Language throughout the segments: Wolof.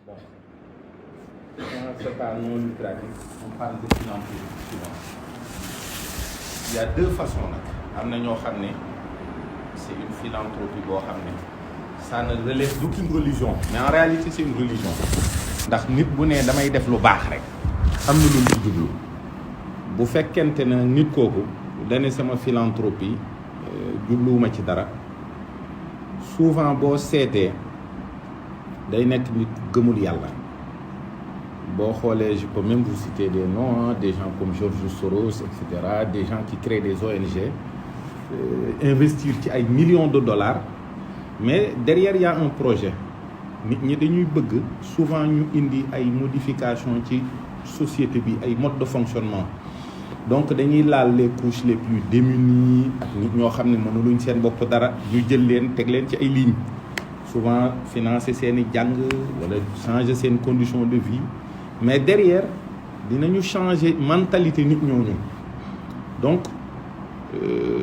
Bon, dans ce cas non lucratif, on parle de philanthropie souvent. Il y a deux façons nag. Am na ñoo xam ne c'est une philanthropie boo xam ne ça ne relève d'aucune religion, mais en réalité c'est une religion. Ndax nit bu ne damay def lu baax rek am na lu mu jublu bu fekkente ne nit kooku dane sama philanthropie jubluwuma ci dara souvent boo seetee day nekk nit gëmul yàlla. Boo xoolee je peux même vous citer des noms, des gens comme George Soros, etc., des gens qui créent des ONG, investir ci ay millions de dollars, mais derrière il y a un projet. Nit ñi dañuy bëgg souvent ñu indi ay modifications ci société bi, ay modes de fonctionnement. Donc dañuy laal les couches les plus démunies ak nit ñoo xam ne mënuluñ seen bopp dara, ñu jël leen teg leen ci ay lignes. Souvent financer seeni jàng wala changer seen conditions de vie. Mais derrière dinañu changer mentalité nit ñooñu. Donc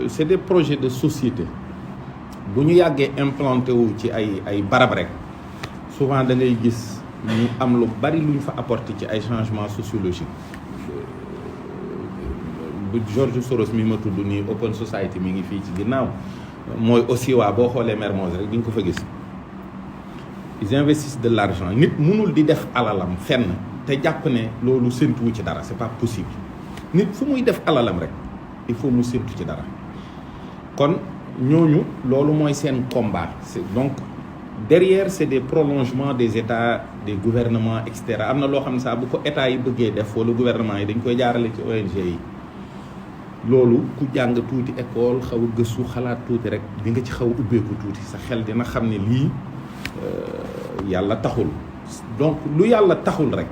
c'est des projets de société bu ñu yàggee implanté wu ci ay barab rek souvent da ngay gis ñu am lu bari lu ñu fa apporté ci ay changements sociologiques. Bu George Soros mi ma tudd nii Open Society mi ngi fii ci ginnaaw mooy aussi waa boo xoolee Mermoz rek di nga ko fa gis. Ils investissent de l'argent. Nit mënul di def alalam fenn te jàpp ne loolu séntuwu ci dara, c'est pas possible. Nit fu muy def alalam rek il faut mu séntu ci dara. Kon ñooñu loolu mooy seen combat. Donc derrière c'est des prolongements des états, des gouvernements, et cetera. Am na loo xam ne sax bu ko état yi bëggee def wala gouvernement yi dañ koy jaarale ci ONG yi. Loolu ku jàng tuuti école xaw a gëstu xalaat tuuti rek di nga ci xaw a ubbeeku tuuti sa xel dina xam ne lii yàlla taxul. Donc lu yàlla taxul rek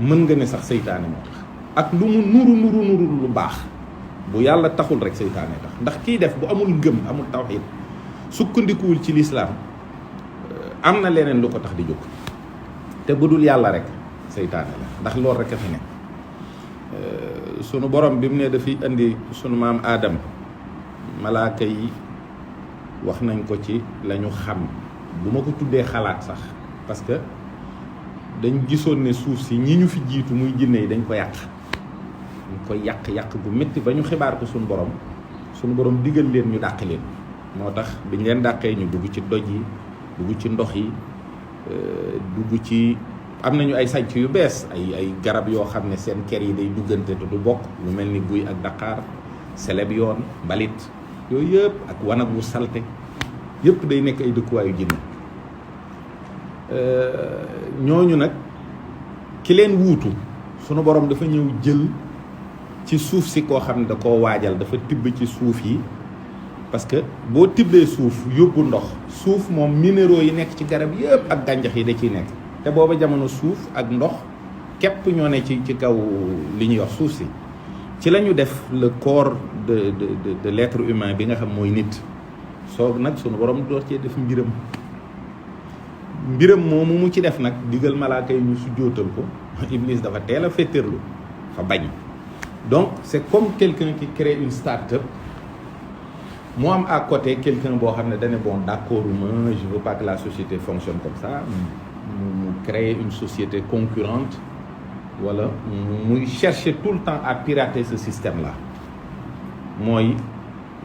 mën nga ne sax seytaane moo tax ak lu mu nuru lu baax bu yàlla taxul rek seytaane tax ndax kiy def bu amul ngëm amul tawxiid sukkandikuwul ci lislaam am na leneen lu ko tax di jóg te bu dul yàlla rek seytaane la ndax loolu rek a fi ne. Sunu borom bi mu ne dafay indi sunu maam Aadam malaaka yi wax nañ ko ci la ñu xam bu ma ko tuddee xalaat sax parce que dañ gisoon ne suuf si ñi ñu fi jiitu muy jinne yi dañ ko yàq bu métti ba ñu xibaar ko sunu borom digal leen ñu dàq leen. Moo tax biñ leen dàqee ñu dugg ci doj yi dugg ci ndox yi dugg ci am nañu ay sànc yu bees ay garab yoo xam ne seen ker yi day duggante te du bokk lu mel ni buy ak daqaar seleb yoon mbalit yooyu yëpp ak wanag wu salte yëpp day nekk ay dëkkuwaayu jinne. Ñooñu nag ki leen wuutu sunu borom dafa ñëw jël ci suuf si koo xam ne da koo waajal dafa tibb ci suuf yi parce que boo tibbee suuf yóbbu ndox suuf moom minéraux yi nekk ci garab yëpp ak gàncax yi da ciy nekk te booba jamono suuf ak ndox képp ñoo ne ci kaw li ñuy wax suuf si ci la ñu def le corps de l'être humain bi nga xam mooy nit soog nag sunu borom door cee def mbiram moomu mu ci def nag digal malaaka yi ñu sujjóotal ko Iblis dafa teel a féeteerlu fa bañ. Donc c'est comme quelqu'un qui crée une start-up mu am à côté quelqu'un boo xam ne dane bon d'accord je veux pas que la société fonctionne comme ça mu créer une société concurrente wala muy chercher tout le temps à pirater ce système là mooy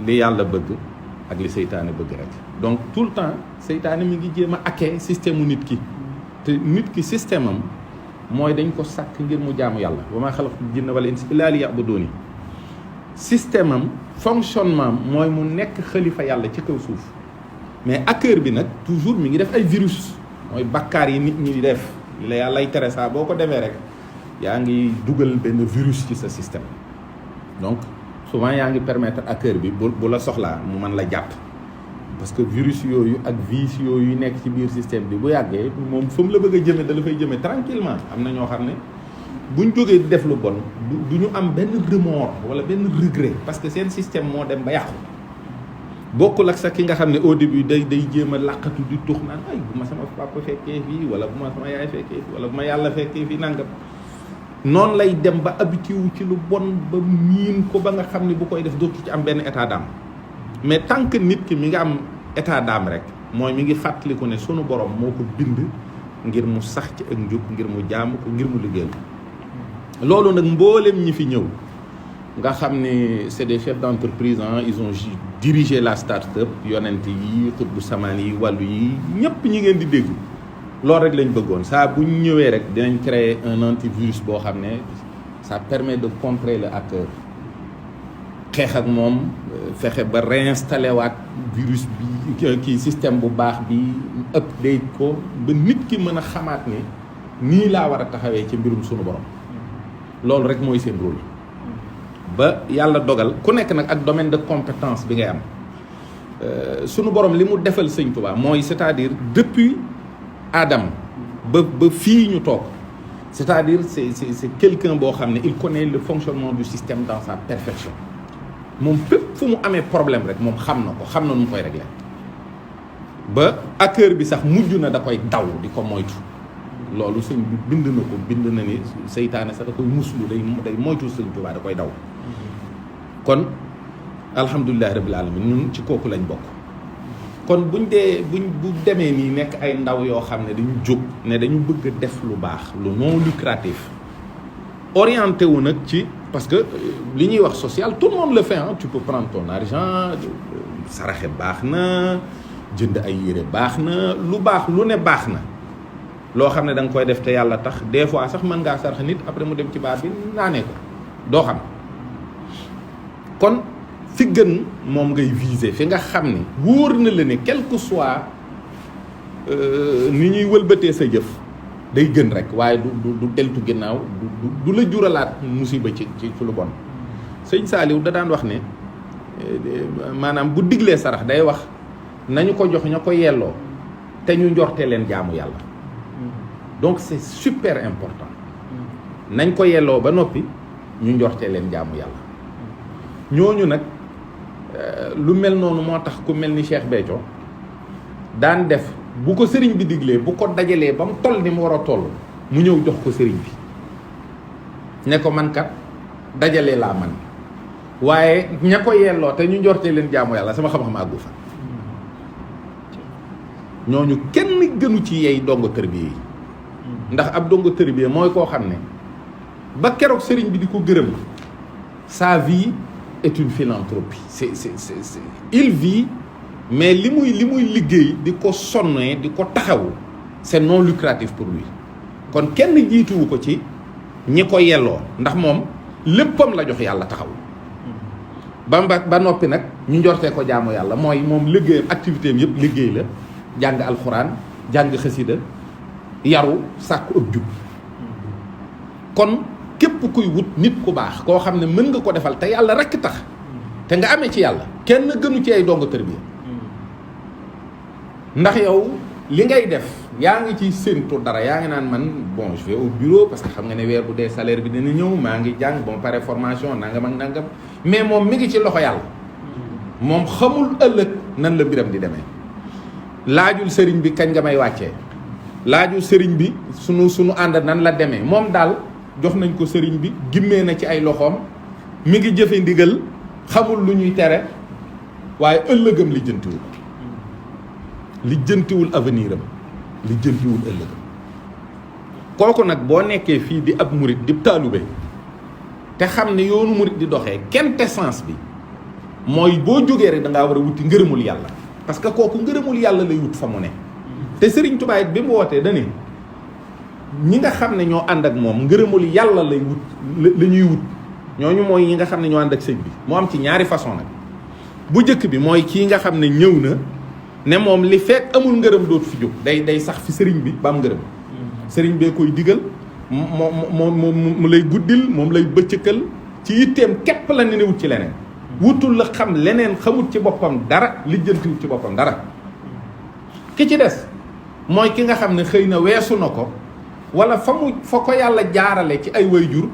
li yàlla bëgg ak li seytaane bëgg rek. Donc tout le temps seytaane mi ngi jéem a hacker système mu nit ki te nit ki système am mooy dañ ko sàkk ngir mu jaamu yàlla wa maa xalaqtul jinna wal insa illaa liya'buduuni. Système am fonctionnement mooy mu nekk xalifa yàlla ci kaw suuf mais hacker bi nag toujours mi ngi def ay virus mooy bakkaar yi nit ñi di def la yàllay tere saa boo ko demee rek yaa ngi dugal benn virus ci sa système. Donc souvent yaa ngi permettre hacker bi bu la soxlaa mu mën la jàpp parce que virus yooyu ak vices yooyu nekk ci biir système bi bu yàggee moom fa mu la bëgg a jëme da la fay jëme tranquillement. Am na ñoo xam ne buñ jógee di def lu bon du ñu am benn remords wala benn regret parce que seen système moo dem ba yàqu. Bokkul ak sax ki nga xam ne au début day jéem a làqatu di tux naan ay bu ma sama papa fekkee fii wala bu ma sama yaay fekkee fii wala bu ma yàlla fekkee fii nangam. Noonu lay dem ba habitué wu ci lu bon ba miin ko ba nga xam ne bu koy def dootu ci am benn état d'âme mais tant que nit ki mi nga am état d'âme rek mooy mi ngi fàttaliku ne sunu borom moo ko bind ngir mu sax ci ak njub ngir mu jaamu ko ngir mu liggéeyal loolu nag mboolem ñi fi ñëw nga xam ne c'est des chefs d'entreprise ils ont dirigé la start-up yonent yi xutbu samaan yi wàllu yi ñëpp ñi ngeen di dégg loolu rek lañ bëggoon saa bu ñu ñëwee rek dinañ créer un antivirus boo xam ne ça permet de contrer le hacker xeex ak moom fexe ba réinstaller waat virus bi kii système bu baax bi update ko ba nit ki mën a xamaat ne nii laa war a taxawee ci mbirum sunu borom loolu rek mooy seen rôle ba yàlla dogal ku nekk nag ak domaine de compétence bi ngay am sunu borom li mu defal sëñ Tuubaa mooy c'est-à-dire depuis Adam ba fii ñu toog c'est-à-dire c'est quelqu'un boo xam ne il connaît le fonctionnement du système dans sa perfection moom fépp fu mu amee problème rek moom xam na ko xam na nu mu koy régler ba hacker bi sax mujj na da koy daw di ko moytu loolu sëñ bi bind na ko bind na ni seytaane sax da koy muslu day moytu sëñ Tuubaa da koy daw kon alhamdulilahi rabbil alamin ñun ci kooku lañ bokk kon bu demee nii nekk ay ndaw yoo xam ne dañu jóg ne dañu bëgg a def lu baax lu non lucratif orienté wu nag ci parce que li ñuy wax social tout le monde le fait tu peux prendre ton argent saraxe baax na jënd ay yére baax na lu baax lu ne baax na loo xam ne da nga koy def te yàlla tax des fois sax mën ngaa sarax nit après mu dem ci baar bi naanee ko doo xam kon fi gën moom ngay viser fi nga xam ni wóor na la ne quel que soit ni ñuy wëlbatee sa jëf day gën rek waaye du deltu ginnaaw du la juralaat musiba ci lu bon sëñ Saaliw da daan wax ne maanaam bu diglee sarax day wax nañu ko jox ña ko yelloo te ñu njorte leen jaamu yàlla donc c'est super important nañ ko yelloo ba noppi ñu njorte leen jaamu yàlla ñooñu nag lu mel noonu moo tax ku mel ni Cheikh Béthio daan def bu ko sëriñ bi diglee bu ko dajalee ba mu toll ni mu war a toll mu ñëw jox ko sëriñ bi ne ko man kat dajalee laa man waaye ña ko yelloo te ñu njortee leen jaamu yàlla sama xam-xam àggu fa ñooñu kenn gënu ci yey dongo tërbiye yi ndax ab dongo tërbiye mooy koo xam ne ba keroog sëriñ bi di ko gërëm sa vie est une philanthropie c'est il vit mais li muy liggéey di ko sonnee di ko taxawu c'est non lucratif pour lui kon kenn jiituwu ko ci ñi ko yelloo ndax moom léppam la jox yàlla taxawu ba noppi nag ñu njortee ko jaamu yàlla mooy moom liggéeyam activité am yëpp liggéey la jàng alxuraan jàng xasida yaru sàkku ëpp jub kon képp kuy wut nit ku baax koo xam ne mën nga ko defal te yàlla rekk tax te nga amee ci yàlla kenn gënu ci ay dongo tërbiya ndax yow li ngay def yaa ngi ci séntu dara yaa ngi naan man bon je vais au bureau parce que xam nga ne weer bu dee salaire bi dina ñëw maa ngi jàng bon pare formation nangam ak nangam mais moom mi ngi ci loxo yàlla moom xamul ëllëg nan la mbiram di demee laajul sëriñ bi kañ nga may wàccee laajul sëriñ bi sunu ànd nan la demee moom daal jox nañ ko sëriñ bi gimmee na ci ay loxoom mi ngi jëfe ndigal xamul lu ñuy tere waaye ëllëgam li jëntiwul avenir am li jëntiwul ëllëgam kooku nag boo nekkee fii di ab murit di taalube te xam ne yoonu murit di doxee quintessence bi mooy boo jógee rek da ngaa war a wuti ngërëmul yàlla parce que kooku ngërëmul yàlla lay wut fa mu ne te sëriñ Tuubaa it bi mu wootee dane ñi nga xam ne ñoo ànd ak moom ngërëmul yàlla lay wut la ñuy wut ñooñu mooy ñi nga xam ne ñoo ànd ak sëñ bi moo am ci ñaari façon nag bu njëkk bi mooy kii nga xam ne ñëw na ne moom li fekk amul ngërëm dootu fi jóg day sax fi sëriñ bi ba am ngërëm sëriñ bee koy digal mu lay guddil moom lay bëccëkal ci yitteem képp la ne wut ci leneen wutul la xam leneen xamut ci boppam dara lijjantiwut ci boppam dara ki ci des mooy ki nga xam ne xëy na weesu na ko wala fa ko yàlla jaarale ci ay waajur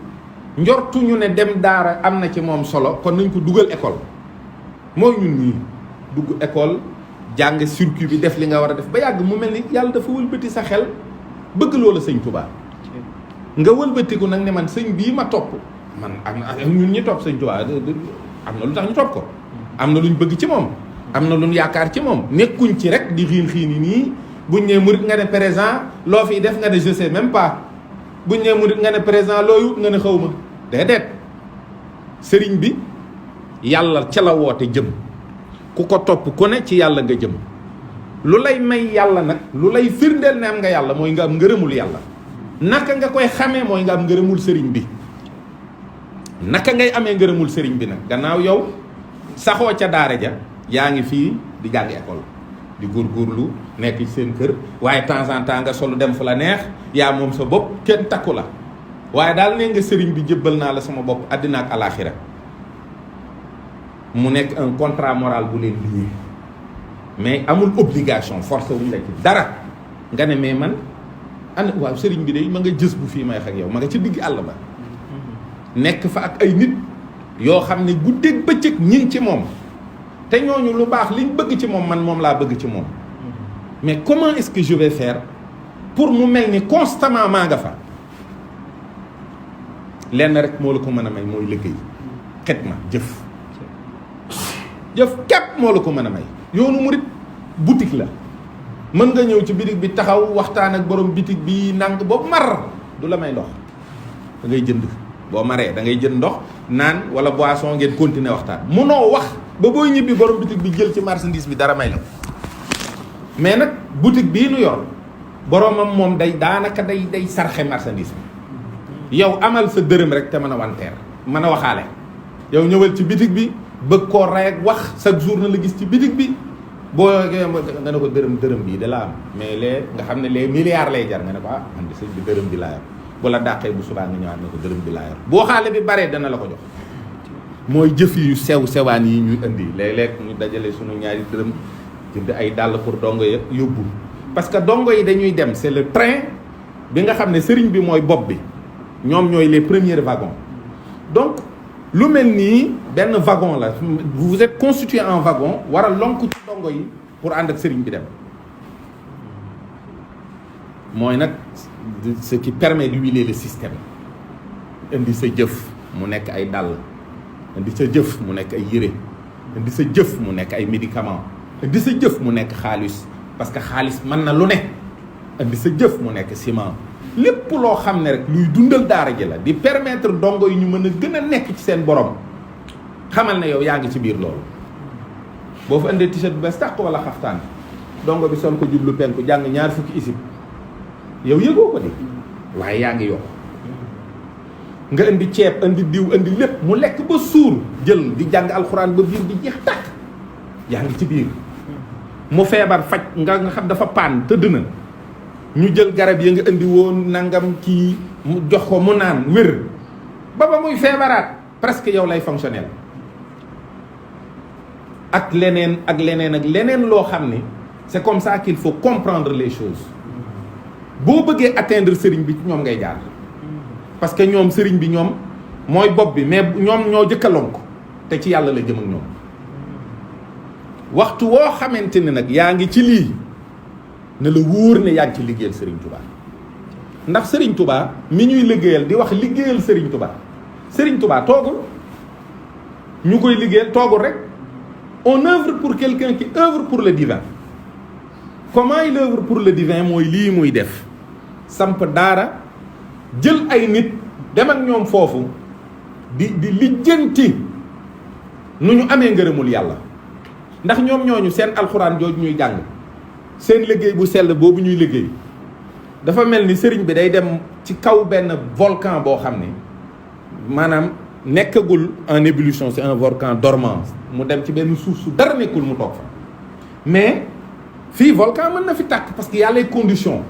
njortuñu ne dem daara am na ci moom solo kon nañ ko dugal école mooy ñun ñii dugg école jàng circuit bi def li nga war a def ba yàgg mu mel ni yàlla dafa wëlbati sa xel bëgg loola sëñ Tuubaa nga wëlbatiku nag ne man sëñ bii ma topp man am na ñun ñi topp sëñ Tuubaa am na lu tax ñu topp ko am na luñ bëgg ci moom am na luñ yaakaar ci moom nekkuñ ci rek di xiin yi nii buñ nee murit nga ne présent loo fiy def nga ne je sais même pas buñ nee murit nga ne présent looyu nga ne xaw ma déedéet sëriñ bi yàlla ca la woote jëm ku ko topp ku ne ci yàlla nga jëm lu lay may yàlla nag lu lay firndeel ne am nga yàlla mooy nga am ngërëmul yàlla naka nga koy xamee mooy nga am ngërëmul sëriñ bi naka ngay amee ngërëmul sëriñ bi nag gannaaw yow saxoo ca daara ja yaa ngi fii di jàng école di góorgóorlu nekk ci seen kër waaye temps en temps nga solu dem fu la neex yaa moom sa bopp kenn takku la waaye daal nee nga sëriñ bi jëbbal naa la sama bopp àddina ak alaaxira mu nekk un contrat moral bu leen lié mais amul obligation forcé wuñ la ci dara nga ne mais man ana waaw sëriñ bi de ma nga jës bu fii may wax ak yow ma nga ci digg àll ba nekk fa ak ay nit yoo xam ne guddeeg bëccëg ñi ngi ci moom te ñooñu lu baax liñ bëgg ci moom man moom laa bëgg ci moom mais comment est-ce que je vais faire pour mu mel ni constamment maa nga fa lenn rek moo la ko mën a may mooy liggéey xet ma jëf képp moo la ko mën a may yoonu murit boutique la mën nga ñëw ci bitig bi taxaw waxtaan ak borom bitig bi nang boobu mar du la may ndox da ngay jënd boo maree da ngay jënd ndox naan wala boisson ngeen continuer waxtaan munoo wax ba booy ñibbi borom bitig bi jël ci marchandise bi dara may la mais nag boutique bii nu yor boromam moom day daanaka day sarxe marchandise bi yow amal sa dërëm rek te mën a wanteer mën a waxaale yow ñëwal ci bitig bi bëgg koo rey ak wax chaque jour na la gis ci bitig bi boo nga ne ko dërëm bii da la am mais lee nga xam ne les milliards lay jar nga ne ko ah man de sëñ bi dërëm bi laa yor bu la dàqee bu subaa nga ñëwaat ne ko dërëm bi laa yor boo xaale bi baree dana la ko jox mooy jëf yu sewaan yi ñuy indi léeg-léeg ñu dajale suñu ñaari dërëm jënd ay dàll pour dongo ya yóbbu parce que dongo yi dañuy dem c'est le train bi nga xam ne sëriñ bi mooy bopp bi ñoom ñooy les premiers wagons donc lu mel nii benn wagon la vous êtes constitué en wagon war a lonk ci dongo yi pour ànd ak sëriñ bi dem mooy nag ce qui permet d'huiler le système indi sa jëf mu nekk ay dàll indi sa jëf mu nekk ay yére indi sa jëf mu nekk ay médicaments indi sa jëf mu nekk xaalis parce que xaalis mën na lu ne indi sa jëf mu nekk ciment lépp loo xam ne rek luy dundal daara ji la di permettre dongo yi ñu mën a gën a nekk ci seen borom xamal ne yow yaa ngi ci biir loolu boo fa indee t-shirt bu bees tàq wala xaftaan dongo bi sol ko jublu penku jàng ñaar fukki isib yow yëgoo ko de waaye yaa ngi yokk nga indi ceeb indi diw indi lépp mu lekk ba suur jël di jàng alxuraan ba biir di jeex tàkk yaa ngi ci biir mu feebar faj nga xam dafa paan tëdd na ñu jël garab yi nga indi woon nangam kii mu jox ko mu naan wér ba muy feebaraat presque yow lay fonctionnel ak leneen ak leneen ak leneen loo xam ni c'est comme ça qu'il faut comprendre les choses boo bëggee atteindre sëriñ bi ñoom ngay jaar parce que ñoom sëriñ bi ñoom mooy bopp bi mais ñoom ñoo jëkkaloon ko te ci yàlla la jëm ak ñoom waxtu woo xamante ne nag yaa ngi ci lii ne la wóor ne yaa ngi ci liggéeyal Serigne Touba ndax Serigne Touba mi ñuy liggéeyal di wax liggéeyal Serigne Touba toogul ñu koy liggéeyal toogul rek on œuvre pour quelqu'un qui œuvre pour le divin comment il œuvre pour le divin mooy lii muy def samp daara jël ay nit dem ak ñoom foofu di lijjanti nu ñu amee ngërëmul yàlla ndax ñoom ñooñu seen alxuraan jooju ñuy jàng seen liggéey bu sell boobu ñuy liggéey dafa mel ni sëriñ bi day dem ci kaw benn volcan boo xam ne maanaam nekkagul en ébullition c'est un volcan dormant mu dem ci benn suuf su dara nekkul mu toog fa mais fii volcan mën na fi tàkk parce que yàlla ay condition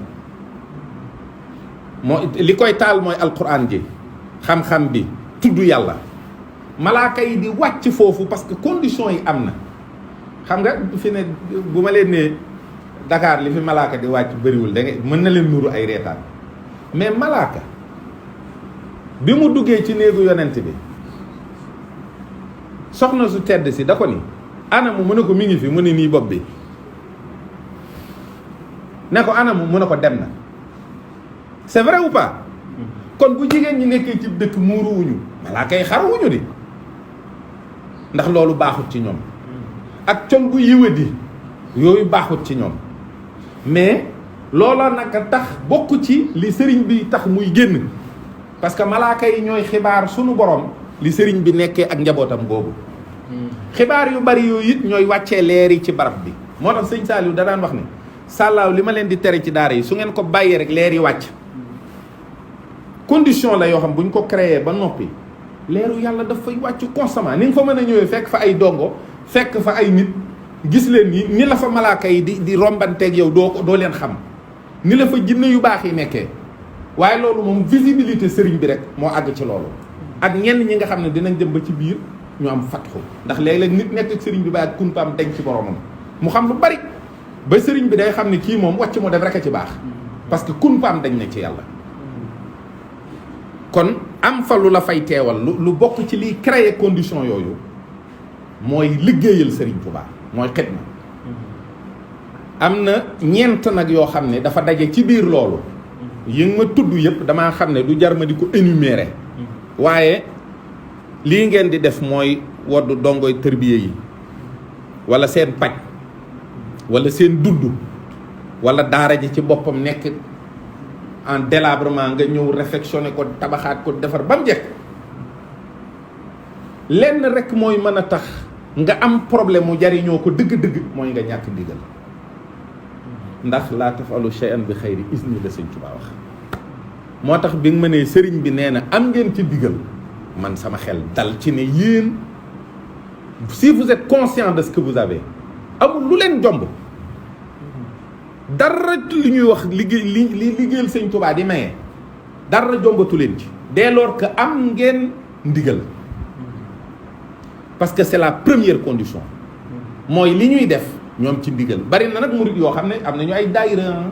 moo li koy taal mooy alquran ji xam-xam bi tudd yàlla malaaka yi di wàcc foofu parce que condition yi am na xam nga fi ne bu ma leen ne Dakar li fi malaaka di wàcc bëriwul da ngay mën na leen nuru ay reetaan mais malaaka bi mu duggee ci néegu yonent bi soxna su tedd si da ko ni anamu mu ne ko mi ngi fi mu ne nii bopp bi ne ko anamu mu ne ko dem na c'est vrai ou pas kon bu jigéen ñi nekkee ci dëkk muuruwuñu malaaka yi xaruwuñu di ndax loolu baaxut ci ñoom ak col bu yiwadi yooyu baaxut ci ñoom mais loola naka tax bokk ci li sëriñ bi tax muy génn parce que malaaka yi ñooy xibaar sunu borom li sëriñ bi nekkee ak njabootam boobu xibaar yu bari yooyu it ñooy wàccee leer yi ci barab bi moo tax sëñ Saliou da daan wax ne sàllaaw li ma leen di tere ci daara yi su ngeen ko bàyyee rek leer yi wàcc condition la yoo xam bu ñu ko créé ba noppi leeru yàlla daf fay wàcc constamment ni nga fa mën a ñëwee fekk fa ay dongo fekk fa ay nit gis leen ni la fa malaaka yi di rombanteeg yow doo leen xam ni la fa jinne yu baax yi nekkee waaye loolu moom visibilité sëriñ bi rek moo àgg ci loolu ak ñenn ñi nga xam ne dinañ dem ba ci biir ñu am fatxu ndax léeg-léeg nit nekk ak sëriñ bi ba ak kumpaam dañ ci boromam mu xam lu bari ba sëriñ bi day xam ne kii moom wàcc mu def rek a ci baax parce que kumpaam dañ na ci yàlla kon am fa lu la fay teewal lu bokk ci liy créer condition yooyu mooy liggéeyal sëriñ Tuubaa mooy xidma am na ñeent nag yoo xam ne dafa daje ci biir loolu yi nga ma tudd yëpp damaa xam ne du jar ma di ko énumérer waaye lii ngeen di def mooy woddu dongoy tërbiye yi wala seen paj wala seen dudd wala daara ji ci boppam nekk en délabrement nga ñëw réfectionné ko tabaxaat ko defar ba mu jekk lenn rek mooy mën a tax nga am problème mu jariñoo ko dëgg-dëgg mooy nga ñàkk ndigal ndax laa tafalu shay'an bi xayri isni la sëñ Tuubaa wax moo tax bi nga ma nee sëriñ bi nee na am ngeen ci digal man sama xel dal ci ne yéen si vous êtes conscient de ce que vous avez amul lu leen jomb dara li ñuy wax li liggéeyal sëñ Tuubaa di maye dara jombatu leen ci dès lors que am ngeen ndigal parce que c'est la première condition mooy li ñuy def ñoom ci ndigal bari na nag murid yoo xam ne am nañu ay daayira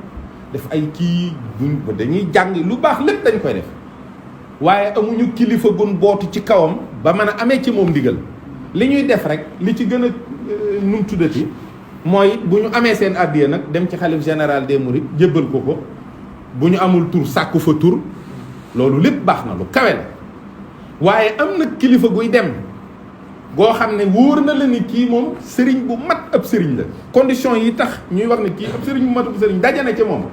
def ay kii dañuy jàng lu baax lépp dañ koy def waaye amuñu kilifa gun bootu ci kawam ba mën a amee ci moom ndigal li ñuy def rek li ci gën a num tuddati mooy bu ñu amee seen addiya nag dem ci xalif général des mourides jébbal ko ko bu ñu amul tur sàkku fa tur loolu lépp baax na lu kawe la waaye am na kilifa guy dem goo xam ne wóor na la ni kii moom sëriñ bu mat ab sëriñ la condition yi tax ñuy wax ne kii ab sëriñ bu mat ab sëriñ daje na ci moom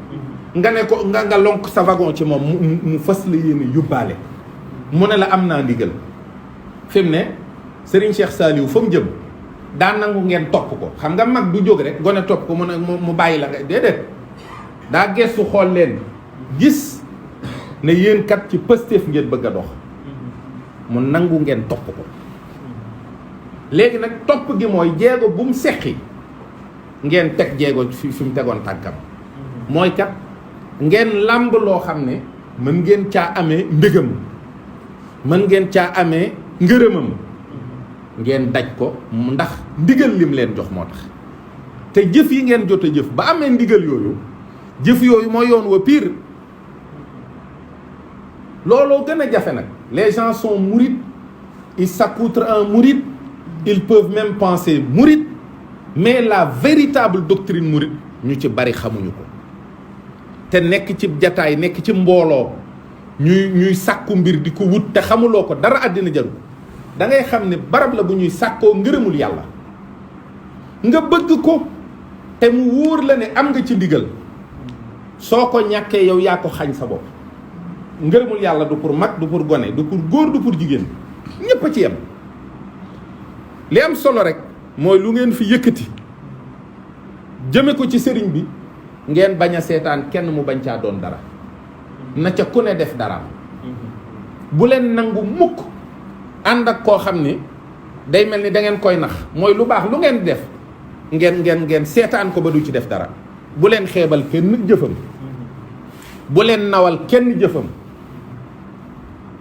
nga ne ko nga lonk sa wagon ci moom mu fas la yéene yóbbaale mu ne la am naa ndigal fi mu ne sëriñ Cheikh Saliou fa mu jëm daa nangu ngeen topp ko xam nga mag du jóg rek gone topp ko mu bàyyi la nga déedéet daa gestu xool leen gis ne yéen kat ci Pastef ngeen bëgg a dox mu nangu ngeen topp ko léegi nag topp gi mooy jéego bu mu seqi ngeen teg jéego fi mu tegoon tànkam mooy kat ngeen làmb loo xam ne mën ngeen caa amee mbégam mën ngeen caa amee ngërëmam ngeen daj ko ndax ndigal lim leen jox moo tax te jëf yi ngeen jot a jëf ba amee ndigal yooyu jëf yooyu mooy yoon wa pire looloo gën a jafe nag les gens sont mourides ils s'accoutrent en mouride ils peuvent même penser mouride mais la véritable doctrine mouride ñu ci bari xamuñu ko te nekk ci jataay nekk ci mbooloo ñuy sàkku mbir di ko wut te xamuloo ko dara àddina jaru da ngay xam ne barab la bu ñuy sàkkoo ngërëmul yàlla nga bëgg ko te mu wóor la ne am nga ci ndigal soo ko ñàkkee yow yaa ko xañ sa bopp ngërëmul yàlla du pour mag du pour gone du pour góor du pour jigéen ñépp a ci yem li am solo rek mooy lu ngeen fi yëkkati jëme ko ci sëriñ bi ngeen bañ a seetaan kenn mu bañ caa doon dara na ca ku ne def dara bu leen nangu mukk ànd ak koo xam ni day mel ni da ngeen koy nax mooy lu baax lu ngeen def ngeen seetaan ko ba du ci def dara bu leen xeebal kenn jëfam bu leen nawal kenn jëfam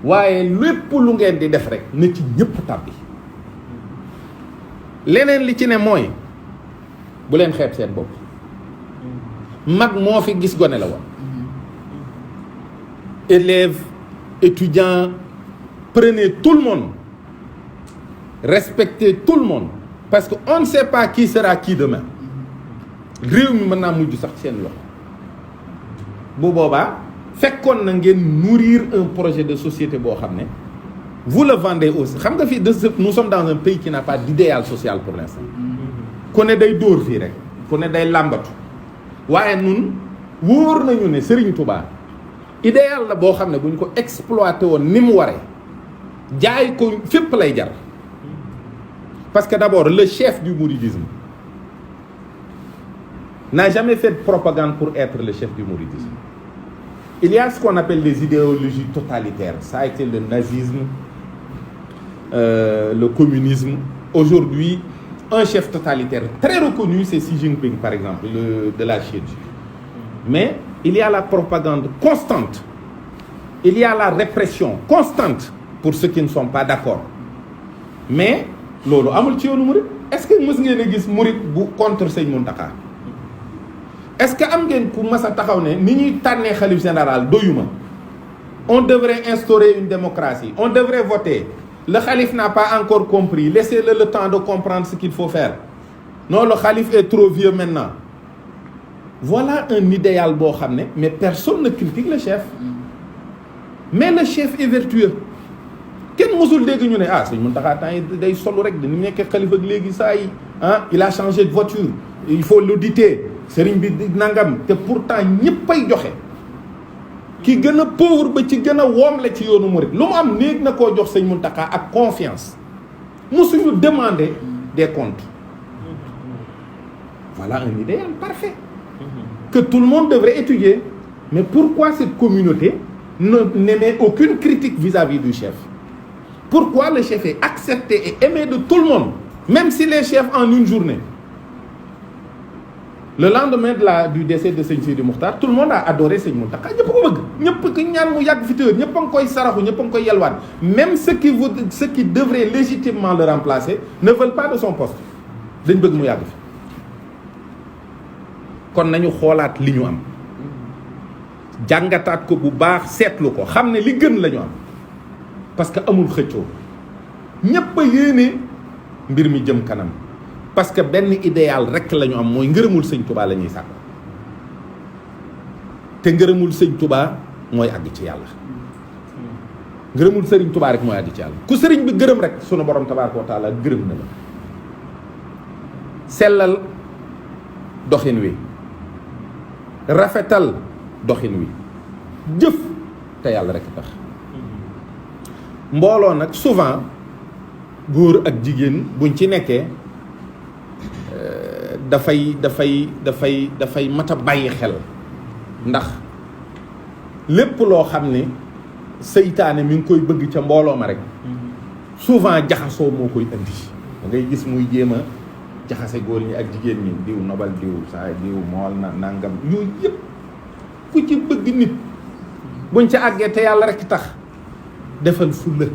waaye lépp lu ngeen di def rek na ci ñëpp tàbbi leneen li ci ne mooy bu leen xeeb seen bopp mag moo fi gis gone la woon élèves étudiants prenez tout le monde respectez tout le monde parce que on ne sait pas qui sera qui demain réew mi mën naa mujj sax ci seen loxo bu boobaa fekkoon na ngeen nourrir un projet de société boo xam ne vous le vendez aussi xam nga fii nous sommes dans un pays qui n'a pas d'idéal social pour l'instant ku ne day dóor fii rek ku ne day làmbatu waaye nun wóor nañu ne Serigne Touba idéal la boo xam ne bu ñu ko exploité woon ni mu waree jaay ko fépp lay jar parce que d'abord le chef du mouridisme n'a jamais fait de propagande pour être le chef du mouridisme. Il y a ce qu'on appelle les idéologies totalitaires. Ça a été le nazisme, le communisme. Aujourd'hui, un chef totalitaire très reconnu, c'est Xi Jinping, par exemple, de la Chine. Mais il y a la propagande constante. Il y a la répression constante pour ceux qui ne sont pas d'accord. Mais, lolo, amul ci yoonu murid. Est-ce que mës ngeen a gis murid bu contre Sëñ Mountakha? Est-ce que am ngeen ku mas a taxaw ne ni ñuy tànnee xalif général doyuma? On devrait instaurer une démocratie. On devrait voter. Le khalife n'a pas encore compris. Laissez-le le temps de comprendre ce qu'il faut faire. Non, le khalife est trop vieux maintenant. Voilà un idéal boo xam ne mais personne ne critique le chef. Mais le chef est vertueux. Kenn mosul dégg ñu ne ah Sëñ Mountakha temps yi day solu rek ni mu nekkee xalifa ak léegi saa yi ah il a changé de voiture. Il faut l'auditer. Sëriñ bi nangam te pourtant ñëppay joxe. ki gën a pauvre ba ci gën a woom la ci yoonu murid lu mu am néeg na koo jox Sëñ Mountakha ak confiance musuñu demander des comptes. Voilà un idéal parfait que tout le monde devrait étudier. Mais pourquoi cette communauté n'émet aucune critique vis-à-vis du chef? Pourquoi le chef est accepté et aimé de tout le monde, même s'il est chef en une journée? Le lendemain du décès de Sëñ Sidi Mokhtar, tout le monde a adoré Sëñ Mountakha. ñëpp ko bëgg ñëpp ki ñaan mu yàgg fi téwér ñëpp a ngi koy saraxu ñëpp a ngi koy yelwaan. Même ceux qui devraient légitimement le remplacer ne veulent pas de son poste. dañ bëgg mu yàgg fi. kon nañu xoolaat li ñu am jàngataat ko bu baax seetlu ko xam ne li gën la ñu am parce que amul xëccoo ñëpp a yéene mbir mi jëm kanam. Parce que benn idéal rek la ñu am mooy ngërëmul Sëñ Touba la ñuy sàkk te ngërëmul Sëñ Touba mooy àgg ci yàlla. ngërëmul Sëriñ Touba rek mooy àgg ci yàlla ku sëriñ bi gërëm rek sunu borom tabaaraka wa taala gërëm na la. sellal doxin wi rafetal doxin wi jëf te yàlla rek tax. mbooloo nag souvent góor ak jigéen buñ ci nekkee. dafay mat a bàyyi xel ndax lépp loo xam ne seytaane mi ngi koy bëgg ca mbooloo ma rek souvent jaxasoo moo koy indi. da ngay gis muy jéem a jaxase góor ñi ak jigéen ñi diw nobal diw saa diw mool na nangam yooyu yëpp ku ci bëgg nit buñ ca àggee te yàlla rek tax defal fulla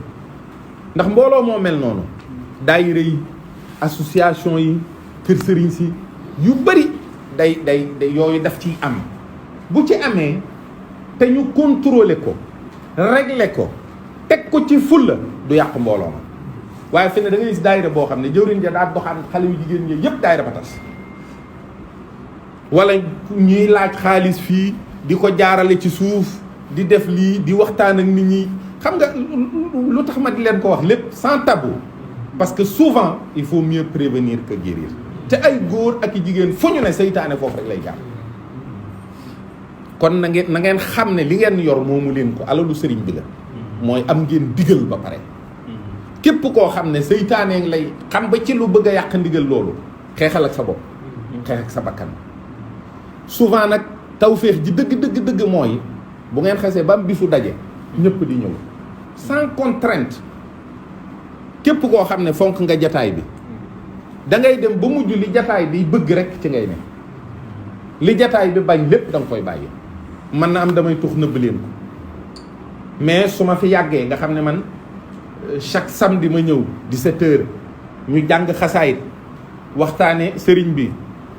ndax mbooloo moo mel noonu. daayira yi association yi kër sëriñ si yu bëri day yooyu daf ciy am bu ci amee te ñu contrôler ko régler ko teg ko ci fulla du yàq mbooloo ma waaye fi ne da ngay gis daayira boo xam ne jëwriñ ja daa doxaan xale yu jigéen ñi yëpp daayira ba tas wala ñuy laaj xaalis fii di ko jaarale ci suuf di def lii di waxtaan ak nit ñi xam nga lu tax ma di leen ko wax lépp sans tabou parce que souvent il faut mieux prévenir que guérir. te ay góor ak i jigéen fu ñu ne seytaane foofu rek lay jaar kon na ngeen xam ne li ngeen yor moomu leen ko alalu sëriñ bi la mooy am ngeen digal ba pare képp koo xam ne seytaane lay xam ba ci lu bëgg a yàq ndigal loolu xeexal ak sa bopp xeex ak sa bakkan. souvent nag tawféex ji dëgg mooy bu ngeen xasee ba am bisu daje ñëpp di ñëw sans contrainte képp koo xam ne fonk nga jataay bi da ngay dem ba mujj li jataay bi bëgg rek ci ngay ne li jataay bi bañ lépp da nga koy bàyyi. man na am damay tux nëbb leen ko mais su ma fi yàggee nga xam ne man chaque samedi ma ñëw 17h ñu jàng xasaayit waxtaane sëriñ bi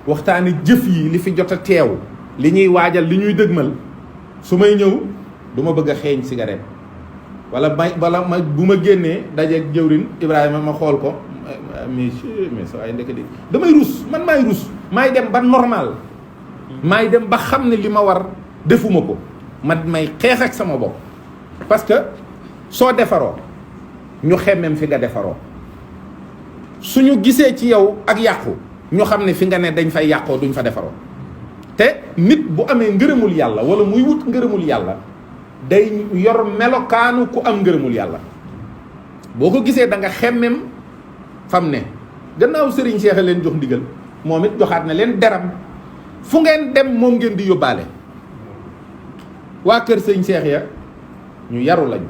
waxtaane jëf yi li fi jot a teew li ñuy waajal li ñuy dëgmal su may ñëw du ma bëgg a xeeñ cigarette wala bu ma génnee dajeeg jëwrin Ibrahima ma xool ko mais sa ay ndekk di damay rus man maay rus maay dem ba normal maay dem ba xam ne li ma war defuma ko may xeex ak sama bopp parce que soo defaroo ñu xemmem fi nga defaroo suñu gisee ci yow ak yàqu ñu xam ne fi nga ne dañ fay yàqoo duñ fa defaroo te nit bu amee ngërëmul yàlla wala muy wut ngërëmul yàlla day yor melokaanu ku am ngërëmul yàlla. boo ko gisee da nga xemmem fam ne gannaaw Serigne Cheikh a leen jox ndigal moom it joxaat na leen deram fu ngeen dem moom ngeen di yóbbaale. waa kër sëñ Cheikh ya ñu yaru lañu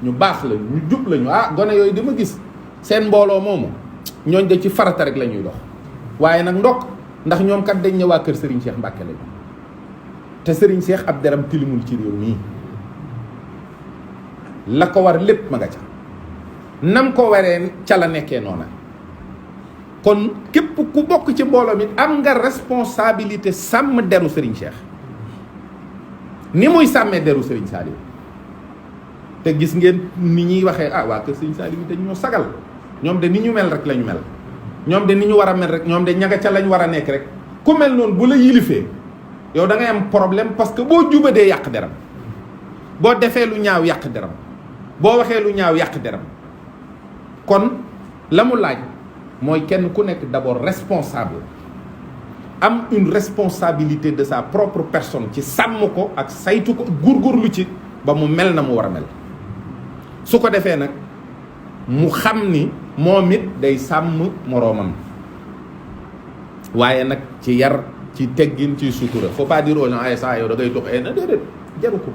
ñu baax lañu ñu jub lañu gone yooyu dama gis seen mbooloo moomu ñooñ de ci farata rek la ñuy dox waaye nag ndokk ndax ñoom kat dañ ne waa kër Serigne Cheikh Mbacke lañu te Serigne Cheikh ab deram tilimul ci réew mii la ko war lépp ma nga ca nam ko waree ca la nekkee noona kon képp ku bokk ci mbooloo mi am nga responsabilité sàmm deru Serigne Cheikh ni muy sàmmee deru Serigne Saliou te gis ngeen ni ñuy waxee waa kër Serigne Saliou yi dañ ñoo sagal ñoom de ni ñu mel rek la ñu mel ñoom de ni ñu war a mel rek ñoom de ñaga ca lañ war a nekk rek ku mel noonu bu la yilifee yow da ngay am problème parce que boo jubadee yàq deram boo defee lu ñaaw yàq deram boo waxee lu ñaaw yàq deram kon la mu laaj mooy kenn ku nekk d'abord responsable am une responsabilité de sa propre personne ci sàmm ko ak saytu ko góorgóorlu ci ba mu mel na mu war a mel su ko defee nag mu xam ni moom it day sàmm moroomam waaye nag ci yar ci teggin ci sutura faut pas dire aux gens ay saa yow da ngay dox na déedéet jaru ko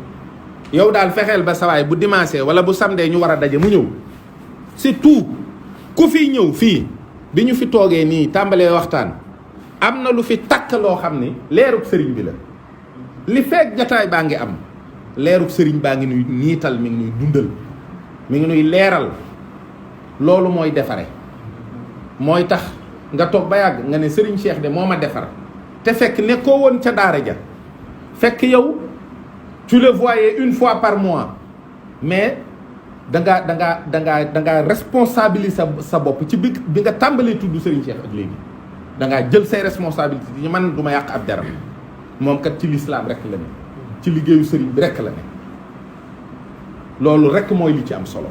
yow daal fexeel ba sawaay bu dimanche wala bu samedi ñu war a daje mu ñëw c'est tout ku fi ñëw fii bi ñu fi toogee nii tàmbalee waxtaan am na lu fi takk loo xam ni leerub sëriñ bi la li fekk jataay baa ngi am leerub sëriñ baa ngi nuy niital mi ngi nuy dundal mi ngi nuy leeral loolu mooy defare mooy tax nga toog ba yàgg nga ne sëriñ Cheikh de moo ma defar te fekk nekkoo woon ca daara ja fekk yow tu le voyais une fois par mois mais da ngaa responsabiliser sa bopp ci bi nga tàmbalee tudd sëriñ Cheikh ak léegi da ngaa jël say responsabilités yi man du ma yàq ab deram moom kat ci l'islam rek la ne ci liggéeyu sëriñ bi rek la ne loolu rek mooy li ci am solo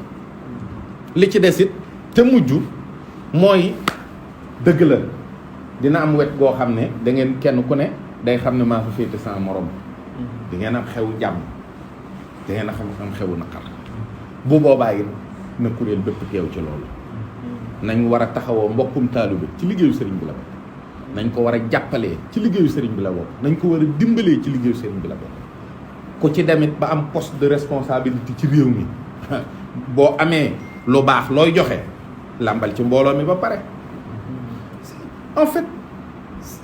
li ci des it te mujj mooy dëgg la dina am wet goo xam ne da ngeen kenn ku ne day xam ne maa fa féete sama morom di ngeen am xew jàmm da ngeen a am xewu naqar bu boobaa it na kuréel bépp teew ci loolu nañ war a taxawoo mbokkum taalibe ci liggéeyu sëriñ bi la bokk nañ ko war a jàppalee ci liggéeyu sëriñ bi la bokk nañ ko war a dimbalee ci liggéeyu sëriñ bi la bokk ku ci demit ba am poste de responsabilité ci réew mi boo amee lu baax looy joxe làmbal ci mbooloo mi ba pare en fait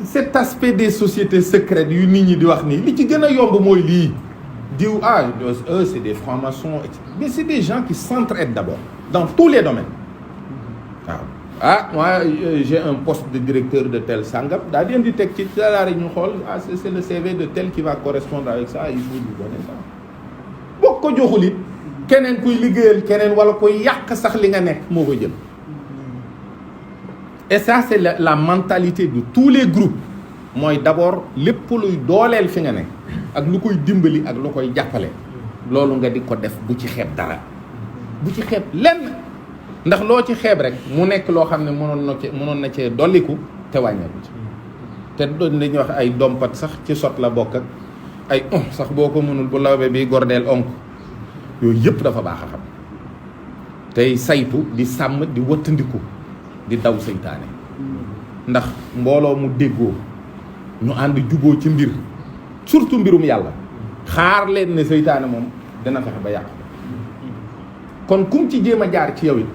cet aspect des sociétés secrètes yu nit ñi di wax nii li ci gën a yomb mooy lii diw eux c'est des francs-maçons mais c'est des gens qui s'entraident d'abord dans tous les domaines waaw moi j'ai un poste de directeur de tel sangam daa di indi teg ci salaire ñu xool c'est le CV de tel qui va correspondre avec ça il faut lui donner ça boo ko joxul it keneen kuy liggéeyal keneen wala kuy yàq sax li nga nekk moo koy jël et ça c'est la mentalité de tous les groupes mooy d'abord lépp luy dooleel fi nga nekk ak lu koy dimbali ak lu koy jàppale loolu nga di ko def bu ci xeeb dara bu ci xeeb lenn ndax loo ci xeeb rek mu nekk loo xam ne mënoon na cee dolliku te wàññeeku ci te dañuy wax ay dompat sax ci sot la bokk ak ay sax boo ko mënul bu lawbe bi gordeel onk yooyu yëpp dafa baax a xam tey saytu di sàmm di wëttandiku di daw seytaane ndax mbooloo mu déggoo ñu ànd juboo ci mbir surtout mbirum yàlla xaar leen ne seytaane moom dina fexe ba yàq kon kum ci jéem a jaar ci yow it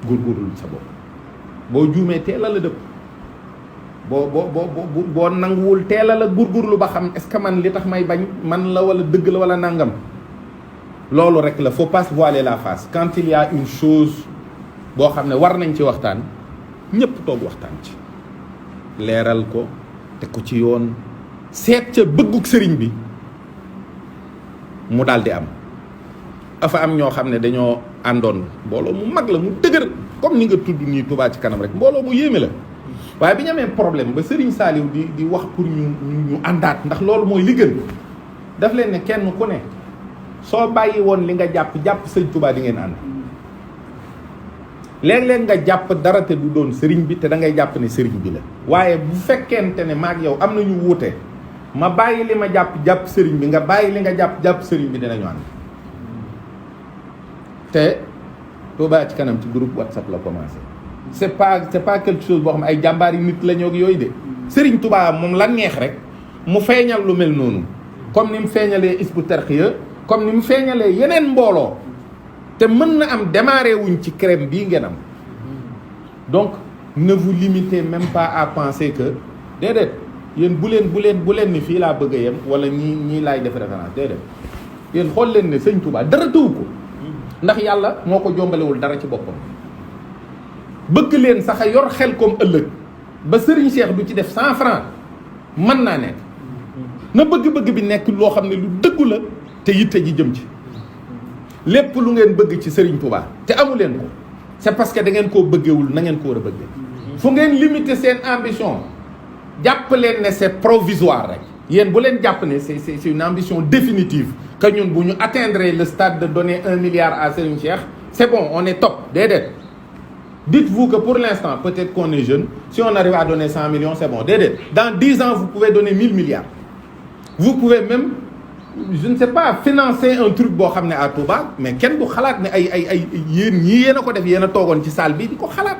góorgóorlu sa bopp boo juumee teela la dëpp boo nanguwul teela la góorgóorlu ba xam est-ce que man li tax may bañ man la wala dëgg la wala nangam loolu rek la faut pas se voiler la face quand il y a une chose boo xam ne war nañ ci waxtaan ñëpp toog waxtaan ci leeral ko te ko ci yoon seet ca bëgguk sëriñ bi mu daal di am dafa am ñoo xam ne dañoo àndoon mbooloo mu mag la mu dëgër comme ni nga tudd nii Touba ci kanam rek mbooloo mu yéeme la waaye bi ñu amee problème ba Serigne Saliou di wax pour ñu àndaat ndax loolu mooy li gën daf leen ne kenn ku ne soo bàyyi woon li nga jàpp sëñ Touba di ngeen ànd léeg-léeg nga jàpp dara te du doon sëriñ bi te da ngay jàpp ne sëriñ bi la waaye bu fekkente ne maag yow am nañu wuute ma bàyyi li ma jàpp sëriñ bi nga bàyyi li nga jàpp sëriñ bi dinañu ànd. te Touba ci kanam ci groupe WhatsApp la commencé c'est pas quelque chose boo xam ne ay jàmbaar yi nit la ñoo yooyu de sëriñ Touba moom la neex rek mu feeñal lu mel noonu comme ni mu feeñalee Hizbut Tarqiyyah comme ni mu feeñalee yeneen mbooloo te mën na am démarré wuñ ci crème bii ngeen am donc ne vous limitez même pas à penser que déedéet yéen bu leen ni fii laa bëgg a yem wala ñii laay def référence déedéet yéen xool leen ne sëñ Touba dara tëw ko ndax yàlla moo ko jombalewul dara ci boppam bëgg leen sax a yor xel comme ëllëg ba sëriñ Cheikh du ci def 100 francs mën naa nekk na bëgg-bëgg bi nekk loo xam ne lu dëggu la te yitte ji jëm ci lépp lu ngeen bëgg ci sëriñ Touba te amu leen ko c'est parce que da ngeen koo bëggewul na ngeen ko war a bëggee fu ngeen limiter seen ambition jàpp leen ne c'est provisoire rek yéen bu leen jàpp ne c'est une ambition définitive que ñun bu ñu atteindre le stade de donner 1 milliard à Serigne Cheikh c'est bon on est top déedéet dites-vous que pour l'instant peut-être qu'on est jeune si on arrive à donner 100 millions c'est bon déedéet dans 10 ans vous pouvez donner 1000 milliards vous pouvez même je ne sais pas financer un truc boo xam ne à Touba mais kenn du xalaat ne ay yéen ñii yéen a ko def yéen a toogoon ci salle bi di ko xalaat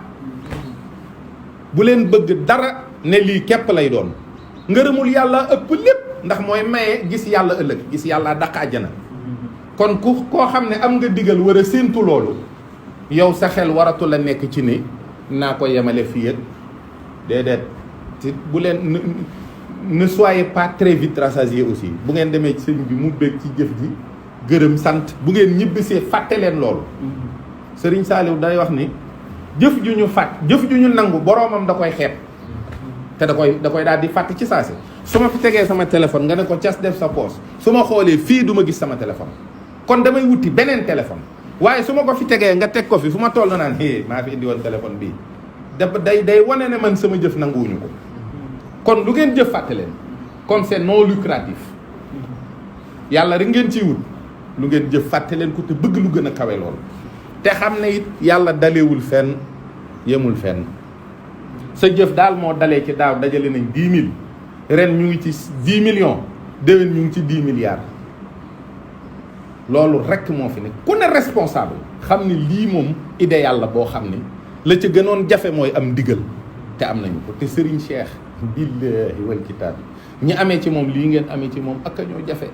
bu leen bëgg dara ne lii képp lay doon ngërëmul yàlla ëpp lépp ndax mooy maye gis yàlla ëllëg gis yàlla daq àjjana kon koo xam ne am nga digal war a séentu loolu yow sa xel waratu la nekk ci ni naa ko yemale fii ak déedéet bu leen ne soyez pas très vite rassasiés aussi bu ngeen demee ci sëñ bi mu bég ci jëf ji gërëm sant bu ngeen ñibbisee fàtte leen loolu Sëriñ Saaliw day wax ni jëf ju ñu nangu boroomam da koy xeeb te da koy daal di fàtte ci saa si su ma fi tegee sama téléphone nga ne ko cas def sa poche su ma xoolee fii du ma gis sama téléphone kon damay wuti beneen téléphone waaye su ma ko fi tegee nga teg ko fi fu ma toll naan maa fi indi woon téléphone bii day wane ne man sama jëf nanguwuñu ko kon lu ngeen jëf fàtte leen kon c'est non lucratif yàlla rek ngeen ciy wut lu ngeen jëf fàtte leen ko te bëgg lu gën a kawe lool te xam ne it yàlla dalewul fenn yemul fenn sa jëf daal moo dalee ci daaw dajale nañ 10 000 ren ñu ngi ci 10 millions déwén ñu ngi ci 10 milliards loolu rek moo fi ne ku ne responsable xam ne lii moom idéal la boo xam ne la ca gënoon jafe mooy am ndigal te am nañu ko te Serigne Cheikh billahi wal kitaab ñi amee ci moom lii ngeen amee ci moom ak a ñoo jafe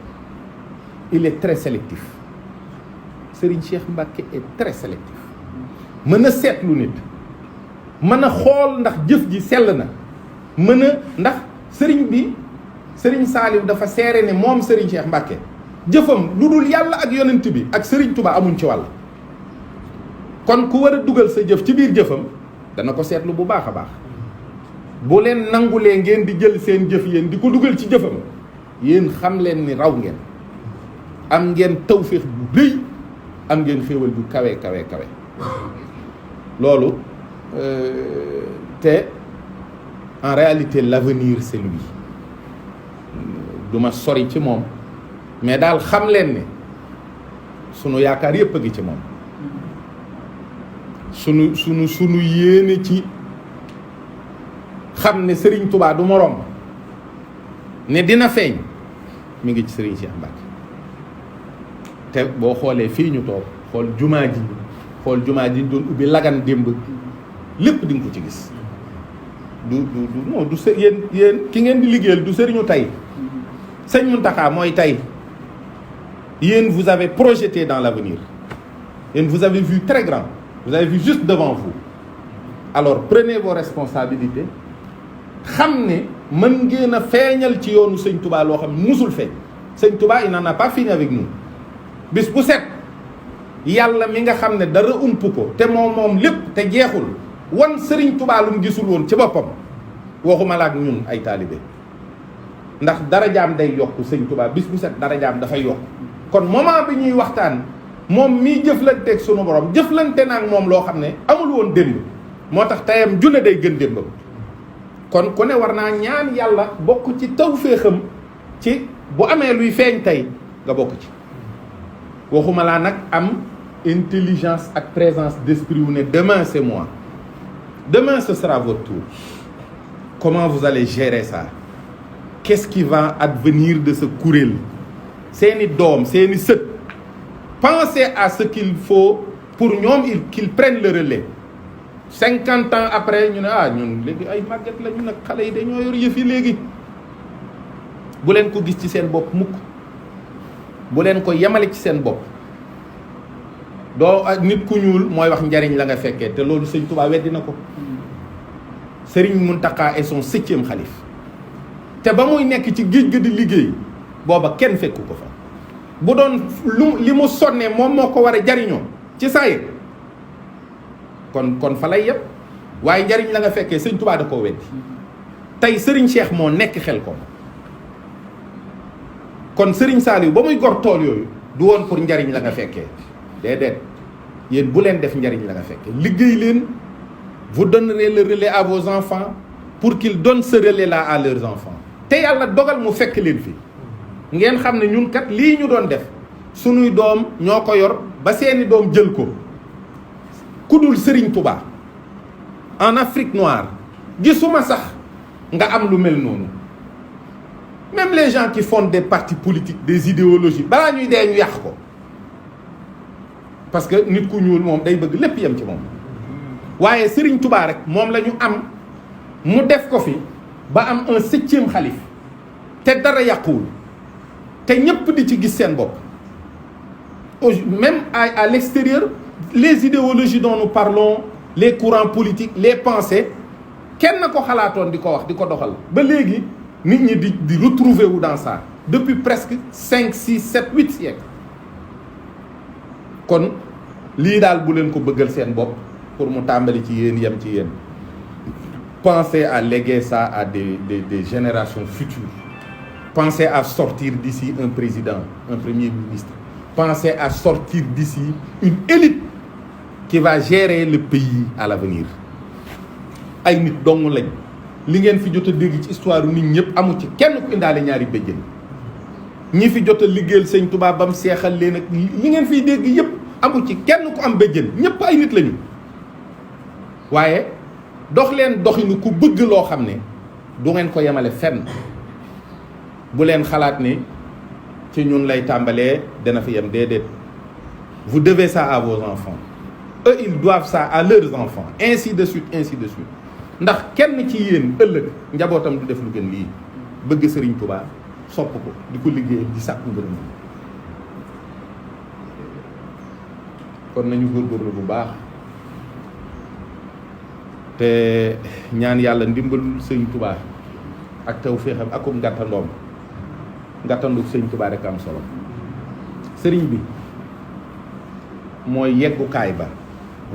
il est très sélectif Serigne Cheikh Mbacké est très sélectif mën a seetlu nit mën a xool ndax jëf ji sell na mën a ndax Serigne Saliou dafa seere ne moom Serigne Cheikh Mbacké jëfam lu dul yàlla ak yonent bi ak Serigne Touba amuñ ci wàll kon ku war a dugal sa jëf ci biir jëfam dana ko seetlu bu baax a baax bu leen nangulee ngeen di jël seen jëf yéen di ko dugal ci jëfam yéen xam leen ni raw ngeen am ngeen tawféex bu rëy am ngeen xéewal bu kawe loolu te en réalité l'avenir c'est lui du ma sori ci moom mais daal xam leen ne sunu yaakaar yépp a ngi ci moom sunu yéene ci xam ne Serigne Touba du moroom ne dina feeñ mi ngi ci Serigne Cheikh Mbacké te boo xoolee fii ñu toog xool jumaa ji doon ubbi lagan démb lépp di nga ko ci gis du yéen ki ngeen di liggéeyal du sëriñu tey sëñ Mountakha mooy tey yéen vous avez projeté dans l'avenir yéen vous avez vu très grand vous avez vu juste devant vous alors prenez vos responsabilités xam ne mën ngeen a feeñal ci yoonu sëñ Touba loo xam ne musul feeñ sëñ Touba il n'en a pas fini avec nous bis bu set yàlla mi nga xam ne dara ump ko te moom lépp te jeexul wan sëriñ Touba lu mu gisul woon ci boppam waxuma la ak ñun ay taalibe ndax darajaam day yokk sëñ Touba bis bu set darajaam dafay yokk kon moment bi ñuy waxtaan moom mii jëflanteeg sunu borom jëflante na ak moom loo xam ne amul woon démb moo tax tayam junne day gën démbam kon ku ne war naa ñaan yàlla bokk ci tawféexam ci bu amee luy feeñ tey nga bokk ci waxuma laa nag am intelligence ak présence d'esprit wu ne demain c'est moi demain ce sera votre tour comment vous allez gérer ça qu'est-ce qui va advenir de ce kuréel seeni doom seeni sët pensez à ce qu'il faut pour ñoom qu'ils prennent le relais 50 ans après ñu ne ñun léegi ay màgget la ñu nag xale yi dañoo yor yëf yi léegi bu leen ko gis ci seen bopp mukk bu leen ko yemale ci seen bopp doo nit ku ñuul mooy wax njariñ la nga fekkee te loolu sëñ Touba weddi na ko Serigne Mountakha est son 7e xalif te ba muy nekk ci géej ga di liggéey booba kenn fekku ko fa bu doon li mu sonnee moom moo ko war a jariñoo ci saayir kon fa lay yëpp waaye njariñ la nga fekkee sëñ Touba da koo weddi tey Serigne Cheikh moo nekk xel kon Serigne Saliou ba muy gor tool yooyu du woon pour njariñ la nga fekkee déedéet yéen bu leen def njariñ la nga fekkee liggéey leen vous donnerez le relais à vos enfants pour qu'ils donnent ce relais là à leurs enfants te yàlla dogal mu fekk leen fi ngeen xam ne ñun kat lii ñu doon def sunuy doom ñoo ko yor ba seeni doom jël ko ku dul Serigne Touba en Afrique noire gisuma sax nga am lu mel noonu même les gens qui fondent des partis politiques des idéologies balaa ñuy dee ñu yàq ko parce que nit ku ñuul moom day bëgg lépp yem ci moom waaye Serigne Touba rek moom la ñu am mu def ko fi ba am un 7e xalif te dara yàquwul te ñëpp di ci gis seen bopp même à l'extérieur les idéologies dont nous parlons les courants politiques les pensées kenn ko xalaatoon di ko wax di ko doxal ba léegi nit ñi di retrouver wu dans ça depuis presque 5 6 7 8 siècles kon lii daal bu leen ko bëggal seen bopp pour mu tàmbali ci yéen yem ci yéen pensez à léguer ça à des générations futures pensez à sortir d'ici un président un premier ministre pensez à sortir d'ici une élite qui va gérer le pays à l'avenir ay nit dong lañ li ngeen fi jot a dégg ci histoire nit ñëpp amu ci kenn ku indaale ñaari béjjën ñi fi jot a liggéeyal sëñ Touba bam seexal leen ak li ngeen fiy dégg yëpp amu ci kenn ku am béjjën ñëpp ay nit lañu waaye dox leen doxinu ku bëgg loo xam ne du ngeen ko yemale fenn bu leen xalaat ni ci ñun lay tàmbalee dana fi yem déedéet vous devez ça à vos enfants eux ils doivent ça à leurs enfants ainsi de suite ndax kenn ci yéen ëllëg njabootam du def lu gën lii bëgg Serigne Touba sopp ko di ko liggéey di sàkku ngërëm kon nañu góorgóorlu bu baax te ñaan yàlla ndimbalul Serigne Touba ak tawfeexam akum ngàttandu Serigne Touba rek am solo Serigne bi mooy yeggukaay ba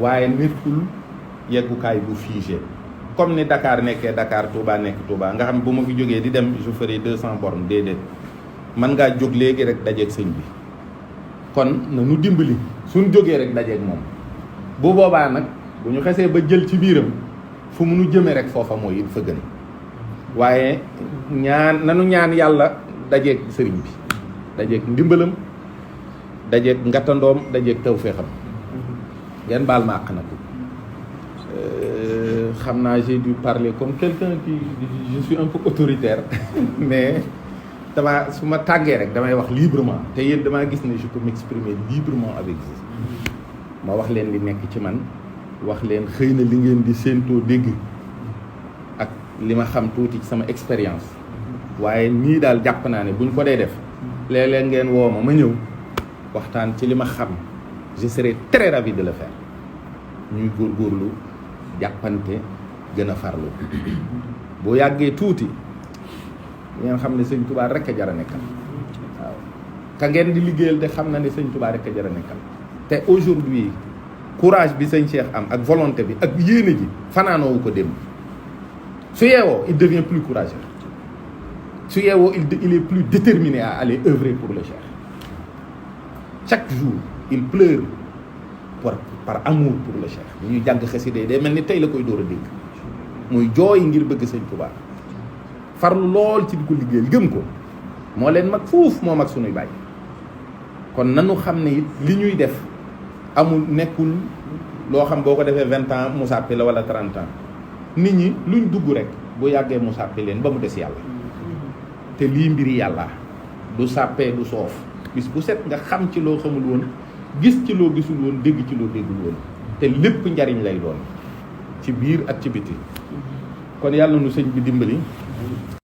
waaye nekkul yeggukaay bu figé comme ni Dakar nekkee Dakar Touba nekk Touba nga xam bu ma fi jógee di dem je ferai 200 bornes déedéet man ngaa jóg léegi rek dajeeg sëñ bi kon na nu dimbali suñ jógee rek dajeeg moom bu boobaa nag bu ñu xesee ba jël ci biiram fu mu nu jëmee rek foofa mooy it fa gën waaye nanu ñaan yàlla dajeeg sëriñ bi dajeeg ndimbalam dajeeg ngattandoom dajeeg tawfeexam ngeen baal ma àq nag xam naa j'ai dû parler comme quelqu'un qui je suis un peu autoritaire mais su ma tàggee rek damay wax librement te yéen damaa gis ne je peux m'exprimer librement avec vous ma wax leen li nekk ci man wax leen xëy na li ngeen di séentoo dégg ak li ma xam tuuti ci sama expérience waaye nii daal jàpp naa ne buñ ko dee def léeg-léeg ngeen woo ma ñëw waxtaan ci li ma xam je serai très ravi de le faire ñuy góorgóorlu jàppante gën a farlu boo yàggee tuuti ngeen xam ne sëñ Touba rek a jar a nekkal waaw ka ngeen di liggéeyal te xam na ne sëñ Touba rek a jar a nekkal te aujourd'hui courage bi sëñ Cheikh am ak volonté bi ak yéene ji fanaanoowu ko démb su yeewoo il devient plus courageux su yeewoo il est plus déterminé à aller œuvrer pour le Cheikh chaque jour il pleure par amour pour le Cheikh bu ñuy jàng xasida yi day mel ni tey la koy door a dégg muy jooy ngir bëgg sëñ Touba farlu lool ci di ko liggéeyal gëm ko moo leen mag fuuf moo mag sunuy bàyyi kon nanu xam ne it li ñuy def amul nekkul loo xam boo ko defee 20 ans mu sàppi la wala 30 ans nit ñi luñ dugg rek bu yàggee mu sàppi leen ba mu des yàlla te lii mbiri yàlla du sàppee du soof bis bu set nga xam ci loo xamul woon gis ci loo gisul woon dégg ci loo déggul woon te lépp njariñ lay doon ci biir ak ci biti kon yàlla nu sëñ bi dimbali